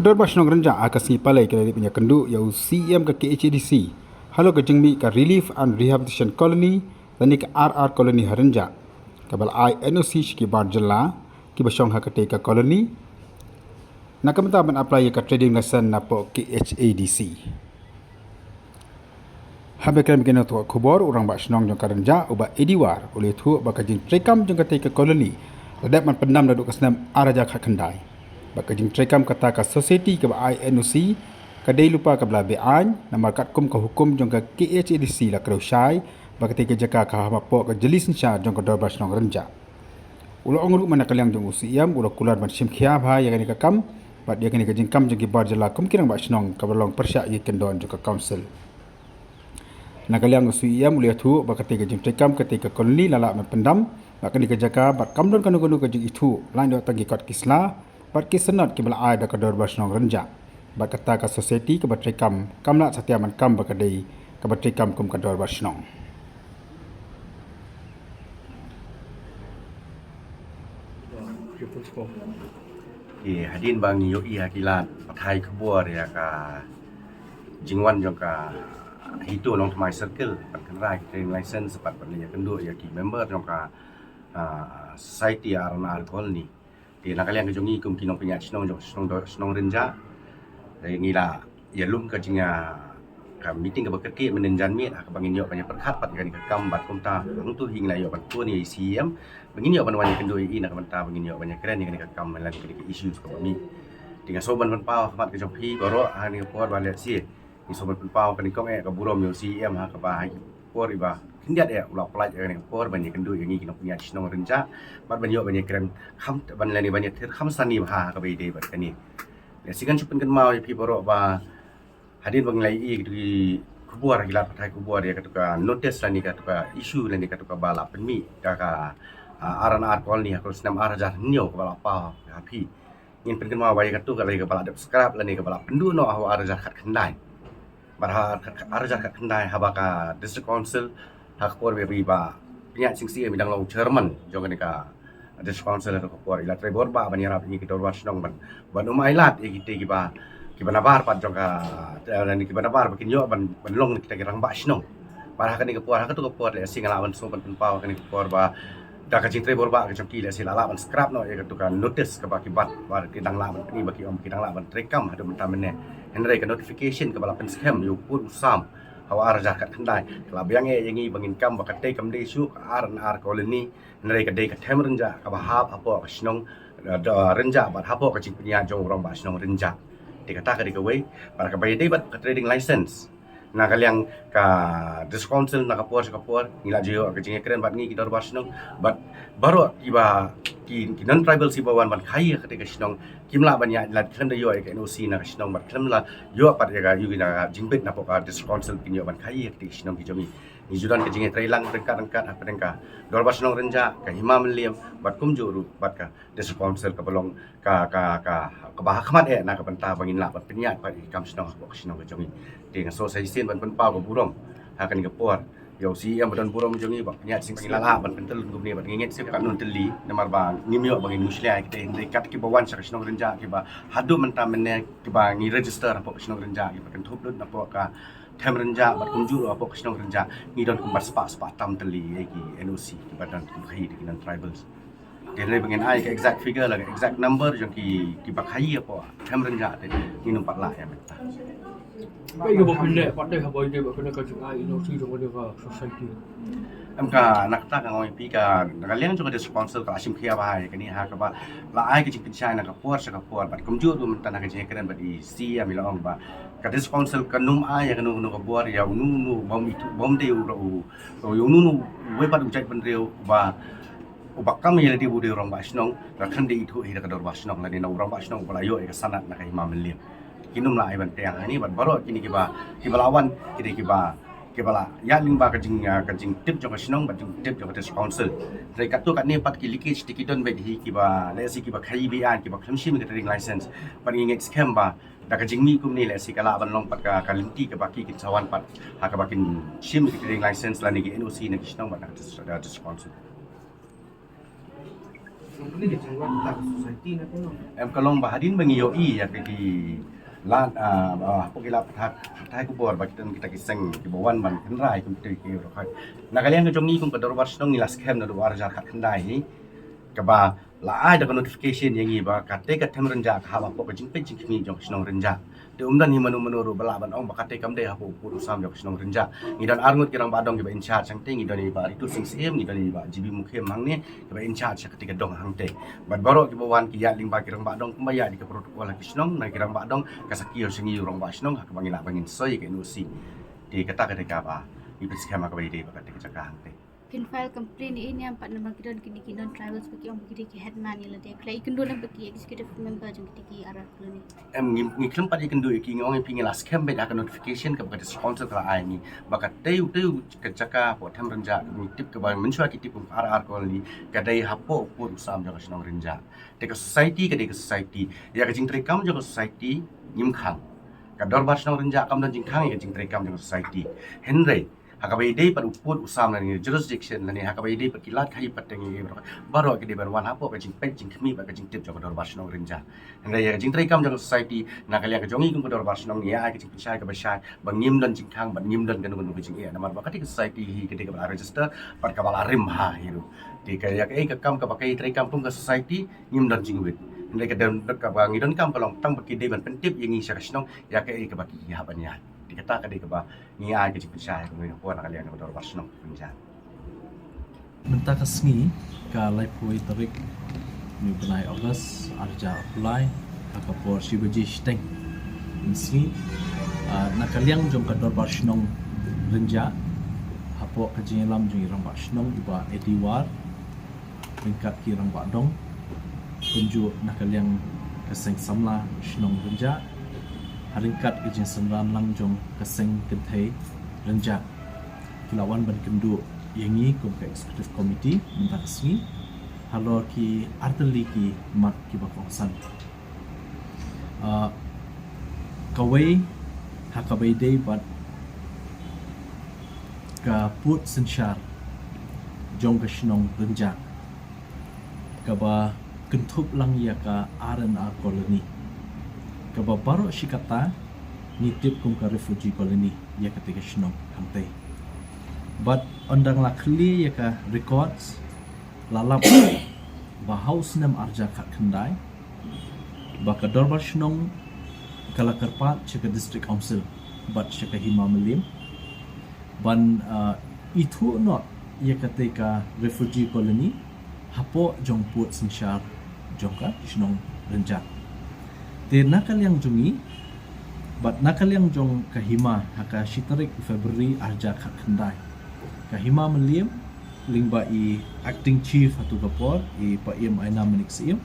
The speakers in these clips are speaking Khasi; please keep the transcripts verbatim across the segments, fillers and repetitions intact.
Dorbar Shnong Rynjah ha ka sngi Palei ka la leit ban ïakynduh ïa u C E M ka K H A D C halor ka jingmih ka Relief and Rehabilitation Colony lane ka R R Colony ha Rynjah, kaba la ai N O C sha ki bar jylla kiba shong ha katei ka colony na ka bynta ban apply ïa ka trading license napoh K H A D C. Haba kren bad ki nongthoh khubor, u Rangbah Shnong jong ka Rynjah, u Bah Eddie War, u la ïathuh ba ka jingtreikam jong katei ka colony la dep ban pyndam naduh ka snem ar hajar khatkhyndai. Ba ka jingtreikam kata ka society kaba ai N O C ka dei lypa kaba la be-aiñ, namar katkum ka hukum jong ka K H A D C la kdew shai ba katei ka jaka ka hap hapoh ka jylliew synshar jong ka Dorbar Shnong Rynjah. U la ong ruh ba na ka liang jong u C E M u la kular ban shim khia bha ïa kane ka kam bad ïa kane ka jingkam jong ki bar jylla kum ki Rangbah Shnong kaba long pyrshah ïa ki kyndon jong ka council. Na ka liang u C E M u la ïathuh ba katei ka jingtreikam katei ka colony la lah ban pyndam bad kane ka jaka bad kam don kano kano ka jingithuh, lait noh tang ki kot ki sla bad ki sanad kiba la ai da ka Dorbar Shnong Rynjah. Bad kata ka society kaba treikam kam lah satia ban kam ba ka dei kaba treikam kum ka Dorbar Shnong. Ki hadien ba ngi ïohi ha ki lad pathai khubor ïa ka jingwan jong ka HITO Nongthymmai Circle ban kynrad ki trading license bad ban ïakynduh ïa ki member jong ka, ah, society R and R Colony. Te na ka liang ka jong ngi kum ki nongpynïaid shnong jong shnong do shnong Rynjah. Te ngi la ïalum ka jing, ah, ka meeting kaba kyrkieh mynne janmiet ha kaba ngin ïoh ban ïapyrkhat pat ïa kane ka kam bad kumta hangtu hi ngi la ïoh ban phone ïa i C E M ba ngin ïoh ban wan ïakynduh ïa i na ka bynta ba ngin ïoh ban ïakren ïa kane ka kam lane kane ka issue kaba mih. Te nga sngewbha ban pynpaw ha khmat ka jong phi baroh ha kane ka por ba lehse ngi sngewbha ban pynpaw kane kong eh ka burom ïa u C E M ha kaba ha ki por iba khyndiat eh u la pynlait ïa kane ka por ban ïakynduh ïa ngi ki nongpynïaid shnong Rynjah bad ban ïoh ban ïakren kham ban lane ban ïathir kham sani bha ha kaba ïadei bad kane. Lehse ngan shu pynkynmaw ïa phi baroh ba hadien ba ngi la ïohi katu ki khubor ha ki lad pathai khubor ïa katu ka notice lane katu ka issue lane katu kaba la pynmih da ka, ah, R and R Colony ha ka snem ar hajar hynñiew kaba la paw ha phi. Ngin pynkynmaw ba ïa katu ka la ïa kaba la dep scrap lane kaba la pynduh noh ha u ar hajar khatkhyndai. Bad ha ar hajar khatkhyndai haba ka District Council ha ka por ba i Bah Pynïaid Sing Syiem i dang long chairman jong kane ka District Council ha ka por i la trei bor bha ban ïarap ïa ngi ki dorbar shnong ban ban ym ailad ïa kita kiba kiba nabar pat jong ka, eh, kiba nabar ba kin ïoh ban ban long kita ki rangbah shnong. Bad ha kane ka por ha katu ka por lehse nga lah ban sngewbha ban pynpaw ha kane ka por ba da ka jingtrei bor bha ka jong ki lehse la lah ban scrap noh ïa katu ka notice kaba ki bat ba ki dang lah ban pyni ba ki ong ki dang lah ban treikam haduh mynta mynne. Hynrei ka notification kaba la pynskhem ïa u pud u sam ha u ar hajar khatkhyndai ka la biang eh ïa ngi ba ngin kam ba katei kam dei shuh ka R and R Colony, hynrei ka dei ka them Rynjah kaba hap hapoh ka shnong, eh, Rynjah bad hapoh ka jingpynïaid jong u rangbah shnong Rynjah. Te kata ka dei kawei bad kaba ïadei bad ka trading license. Na ka liang ka District Council na ka por sha ka por ngi la ju ïoh ka jingïakren bad ngi ki dorbar shnong bad baroh kiba ki, ki non tribal kiba wan ban khaïi ha katei ka shnong kim lah ban ïaid lad khlem da ïoh ïa ka N O C na ka shnong bad khlem la ïoh pat ïa ka ïoh ïa ka jingbit napoh ka District Council kin ïoh ban khaïi ha katei ka shnong ki jong ngi. Ngi ju don ka jingïatreilang ryngkat ryngkat hapdeng ka dorbar shnong Rynjah, ka Hima Mylliem bad kumjuh ruh bad ka District Council kaba long ka ka ka kaba ha khmat eh na ka bynta ba ngin lah ban pynïaid pat ïa ki kam shnong hapoh ka shnong ka jong ngi. Te nga sngewsih shisien ban pynpaw ka burom ha kane ka por ïa u C E M ba don burom jong ngi Bah Pynïaid Sing Syiem ba ngi la lah ban pyntyllun kumne bad ngi ngeit shisien ka nongtylli namar ba ngim ïoh ba ngin mushlia ïa kita hynrei kat kiba wan sha ka shnong Rynjah kiba haduh mynta mynne kiba ngi register hapoh ka shnong Rynjah kiba kynthup lut napoh ka them Rynjah bad kumjuh ruh hapoh ka shnong Rynjah ngi don kumba spah spah tam tylli ïa ki N O C kiba don kum khaïi da ki non tribals. Te hynrei ba ngin ai ka exact figure la ka exact number jong ki kiba khaïi hapoh them Rynjah te ngin ym pat lah ïa mynta. Ba ïa ba pynleh pat te haba ïa ba kane ka jingai N O C jong kane ka society. Em ka na kata ka ngoi phi ka na ka liang jong ka District Council ka la shim khia bha ïa kane ha kaba la ai ka jingpynshai na ka por sha ka por bad kumjuh ruh mynta na ka jingkren bad i C E M i la ong ba ka District Council kan ym ai ïa kano kano ka bor ïa uno uno bym ithuh bym dei u u ïa uno uno uwei pat u jaitbynriew uba uba kam ïa lade u dei u rangbah shnong, la khlem da ithuh hi da ka dorbar shnong lane na u rangbah shnong uba la ïoh ïa ka sanad na ka Hima Mylliem. Kin ym lah ai ban pdiang hangne bad baroh kine kiba kiba la wan ki dei kiba kiba la ïa lyngba ka jing ka jingtip jong ka shnong bad jingtip jong ka District Council. Hynrei katto katne pat ki leakage te ki don beit hi kiba lehse kiba khaïi be-aiñ kiba khlem shim ka trading license. Bad ngi ngeit skhem ba da ka jingmih kumne lehse ka lah ban long pat ka ka lynti kaba ki kin sa wan pat ha kaba kin shim ka trading license lane ki N O C na ki shnong bad na ka District Council. Em, ka long ba hadien ba ngi ïohi ïa ka ki lad, ah, ba hapoh ki lad pathai, pathai khubor ba kita, kita ki seng kiba wan ban kynrai kumta ki ruh. Na ka liang ka jong ngi kum ka dorbar shnong ngi la skhem naduh ar hajar khatkhyndai hi, kaba la ai da ka notification ïa ngi ba katei ka Them Rynjah ka hap hapoh ka jingpeit jingkhmih jong ka shnong Rynjah. Te ym don hi mano mano ruh ba lah ban ong ba katei kam dei hapoh u pud u sam jong ka shnong Rynjah. Ngi don arngut ki rangbah dong kiba in charge hangtei, ngi don i Bah Ritu Sing Syiem, ngi don i Bah G B Mukhim hangne kiba in charge ha katei ka dong hangtei. Bad baroh kiba wan ki ïaid lyngba ki rangbah dong kumba ïaid ïa ka protocol ha ki shnong, na ki rangbah dong ka sakhi ïa u shnong, u rangbah shnong ha kaba ngi lah ban ngin soi ïa ka N O C. Te kata ka dei kaba ngi pynskhem ha kaba ïadei bad katei ka jaka hangtei. Kin file complaint ïa i ne em pat namar ki don kine ki non tribals ba ki ong ba ki dei ki headman ïa lade. Phi la ïakynduh lem bad ki executive member jong kine ki R R colony? Em, ngi, ngi khlem pat ïakynduh ïa ki, ngi ong ïa phi ngi la skhem beit ha ka notification kaba ka District Council ka la ai ngi ba katei, tei ka jaka hapoh Them Rynjah ngi tip kaba mynshuwa ki tip kum R R colony ka dei hapoh u pud u sam jong ka shnong Rynjah. Te ka society ka dei ka society. Ïa ka jingtreikam jong ka society ngim khang. Ka dorbar shnong Rynjah kam don jingkhang ïa ka jingtreikam jong ka society. Hynrei ha kaba ïadei bad u pud u sam lane jurisdiction lane ha kaba ïadei bad ki lad khaïi pateng ïa baroh, baroh ki dei ban wan hapoh ka jingpeit jingkhmih bad ka jingtip jong ka dorbar shnong Rynjah. Hynrei ïa ka jingtreikam jong ka society na ka liang ka jong ngi kum ka dorbar shnong ngi ai ka jingpynshai kaba shai ba ngim don jingkhang bad ngim don kano kano ka jingeh namar ba katei ka society hi ka dei kaba la register bad kaba la rim bha hi ruh. Te ka ïa kaei ka kam kaba kaei treikam kum ka society ngim don jingwit. Hynrei ka don kaba ngi donkam ka long tang ba ki dei ban pyntip ïa ngi sha ka shnong ïa kaei kaba ki hap ban ïaid. Te kata ka dei kaba ngi ai ka jingpynshai ha kane ka por na ka liang jong ka dorbar shnong Rynjah. Mynta ka sngi ka laiphew tarik ni u bnai August ar hajar arphew lai ha ka por shi baje shiteng mynsngi, ah, na ka liang jong ka dorbar shnong Rynjah hapoh ka jingïalam jong i rangbah shnong i Bah Eddie War ryngkat ki rangbah dong kumjuh na ka liang ka seng samla shnong Rynjah ha ryngkat ka jingsynran lang jong ka seng kynthei Rynjah ki la wan ban kynduh ïa ngi kum ka executive committee mynta ka sngi halor ki artylli ki mat kiba kongsan. Ah, kawei ha kaba ïadei bad ka pud synshar jong ka shnong Rynjah kaba kynthup lang ïa ka R and R colony kaba baroh shi katta ngi tip kum ka refugee colony ïa katei ka shnong hangtei. Bad ynda la khlieh ïa ka records la lap ba ha u snem ar hajar khatkhyndai ba ka dorbar shnong ka la kyrpad sha ka District Council bad sha ka Hima Mylliem ban, ah, ithuh noh ïa katei ka refugee colony hapoh jong pud synshar jong ka shnong Rynjah. Te na ka liang jong ngi bad na ka liang jong ka Hima ha ka shi tarik February ar hajar khatkhyndai ka Hima Mylliem lyngba i acting chief hato ka por i Paiem Aina Manik Syiem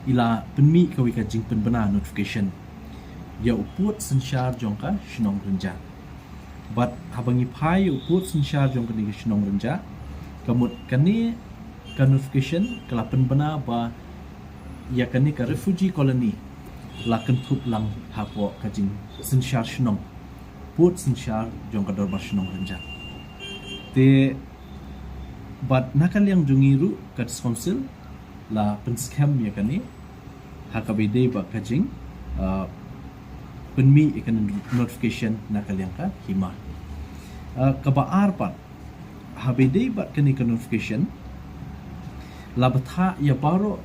i la pynmih kawei ka jingpynbna notification ïa u pud synshar jong ka shnong Rynjah. Bad haba ngi phai ïa u pud synshar jong kane ka shnong Rynjah ka mut kane ka notification ka la pynbna ba ïa kane ka refugee colony la kynthup lang hapoh ka jingsynshar shnong pud synshar jong ka dorbar shnong Rynjah. Te bad na ka liang jong ngi ruh ka District Council la pynskhem ïa kane ha kaba ïadei bad ka jing, ah, pynmih ïa kane notification na ka liang ka Hima. Ah, kaba ar pat haba ïadei bad kane ka notification la bthah ïa baroh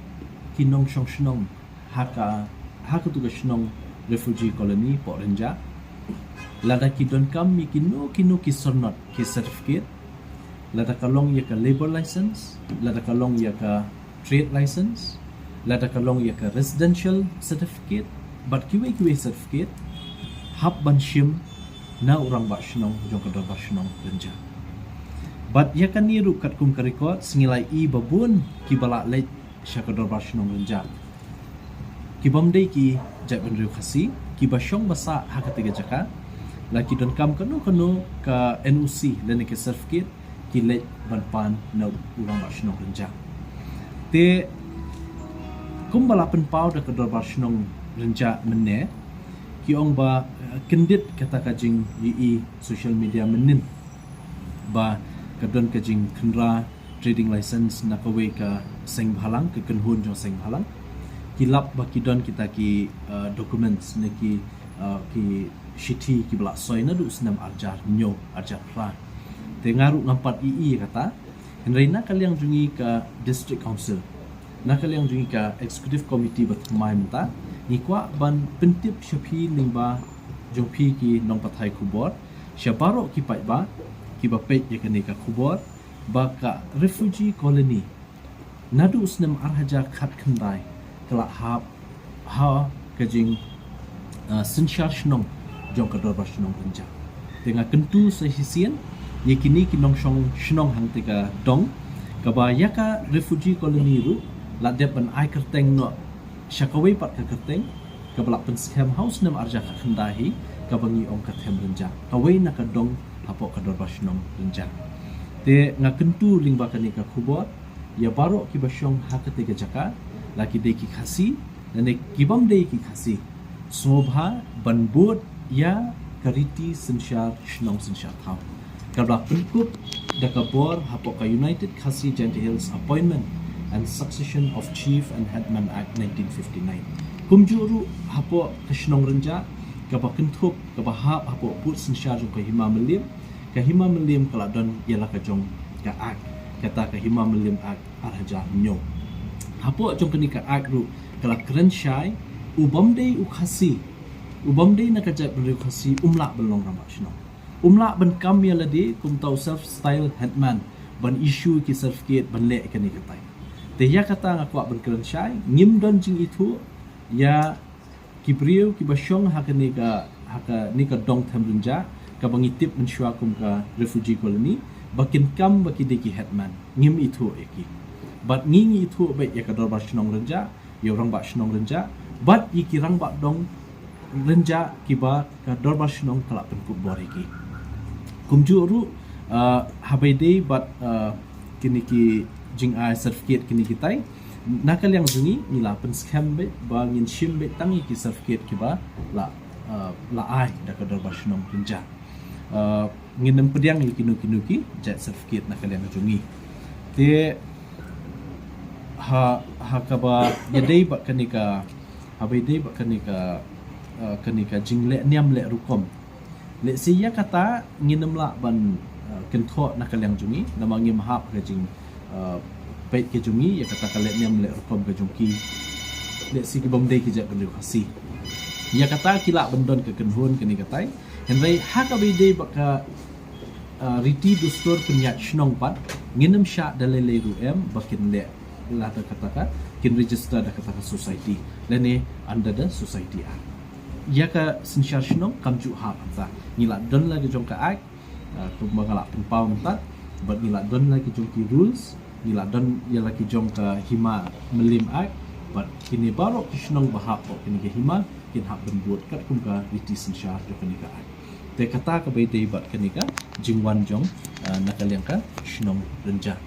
ki nongshong shnong ha ka, ha katu ka shnong refugee colony poh Rynjah lada ki donkam ïa kino kino ki syrnod ki certificate lada ka long ïa ka labour license, lada ka long ïa ka trade license, lada ka long ïa ka residential certificate bad kiwei kiwei certificate hap ban shim na u rangbah shnong jong ka dorbar shnong Rynjah. Bad ïa kane ruh katkum ka record sngi lai i ba bun kiba la leit sha ka dorbar shnong Rynjah ki bym dei ki jaitbynriew Khasi kiba shong ba sah ha kata ka jaka la ki donkam kano kano ka N O C lane ka certificate ki leit ban pan na u rangbah shnong Rynjah. Te kumba la pynpaw da ka dorbar shnong Rynjah mynne ki ong ba, eh, kyndit kata ka jingïohi social media mynnin ba ka don ka jingkhynra trading license na kawei ka seng bhalang, ka kynhun jong seng bhalang. Ki lap ba ki don kita ki, uh, documents ne ki, uh, ki shithi kiba la soi naduh u snem arhajar hynñiew, arhajar phra. Te nga ruh ngam pat ïohi ïa kata. Hynrei na ka liang jong ngi ka District Council, na ka liang jong ngi ka Executive Committee ba thymmai mynta, ngi kwah ban pyntip sha phi lyngba jong phi ki nongpathai khubor, sha baroh ki paidbah kiba peit ïa kane ka khubor, ba ka refugee colony naduh u snem arhajar khatkhyndai ka la hap ha ka jing, uh, synshar shnong jong ka Dorbar Shnong Rynjah. Te nga kyntu sa shisien ïa kine ki nongshong shnong hangtei ka dong, kaba ïa ka refugee colony ruh la dep ban ai kyrteng noh sha kawei pat ka kyrteng kaba la pynskhem ha u snem arhajar khatkhyndai hi, kaba ngi ong ka Them Rynjah, kawei na ka dong hapoh ka Dorbar Shnong Rynjah. Te nga kyntu lyngba kane ka khubor ïa baroh kiba shong ha katei ka jaka, la ki dei ki Khasi lane kibym dei ki Khasi, sngewbha ban bud ïa ka riti synshar shnong synshar thaw kaba la pynkup da ka bor hapoh ka United Khasi Jaintia Hills Appointment and Succession of Chief and Headman Act nineteen fifty-nine. Kumjuh ruh hapoh ka shnong Rynjah, kaba kynthup, kaba hap hapoh pud synshar jong ka Hima Mylliem, ka Hima Mylliem ka la don ïa la ka jong ka Act, kata ka Hima Mylliem Act arhajar hynñiew. Hapoh jong kane ka Act ruh ka la kren shai, u bym dei u Khasi, u bym dei na ka jaitbynriew Khasi um lah ban long rangbah shnong. Um lah ban kam ïa lade kum uta u self style headman, ban issue ki certificate, ban leh kane katai. Te ïa kata nga kwah ban kren shai, ngim don jingithuh ïa ki briew kiba shong ha kane ka, ha kane ka dong Them Rynjah, kaba ngi tip mynshuwa kum ka refugee colony, ba kin kam ba ki dei ki headman. Ngim ithuh ïa ki. Bad ngi ngi ithuh beit ïa ka Dorbar Shnong Rynjah, ïa u Rangbah Shnong Rynjah bad ïa ki rangbah dong Rynjah kiba ka Dorbar Shnong ka la pynkup bor ïa ki. Kumjuh ruh, uh, haba ïadei bad, uh, kine ki jingai certificate kine kitai, na ka liang jong ngi ngi la pynskhem beit ba ngin shim beit tang ïa ki certificate kiba la, uh, la ai da ka Dorbar Shnong Rynjah. Uh, ngin ym pdiang ïa kino kino ki jait certificate na ka liang jong ngi. Te ha, ha kaba ïadei bad kane ka, haba ïadei bad kane ka, uh, kane ka jingleh niam leh rukom, lehse ïa kata ngin ym lah ban, uh, kynthoh na ka liang jong ngi, namar ngim hap ka jing, uh, peit ka jong ngi ïa kata ka leh niam leh rukom ka jong ki, lehse kibym dei ki jaitbynriew Khasi. Ïa kata ki lah ban don ka kynhun kane katai. Hynrei ha kaba ïadei bad ka, uh, riti dustur pynïaid shnong pat, ngin ym shah da lei lei ruh em ba kin leh, la da kata ka, kin register da kata ka society lane under the Society Act. Ïa ka synshar shnong kam ju hap hangta. Ngi la don la ki jong ka Act, uh, kumba nga la pynpaw mynta, bad ngi la don la ki jong ki rules, ngi la don ïa la ki jong ka Hima Mylliem Act, bad kine baroh ki shnong ba hap hapoh kane ka hima kin hap ban bud katkum ka riti synshar jong kane ka Act. Te kata kaba ïadei bad kane ka jingwan jong, uh, na ka liang ka shnong Rynjah.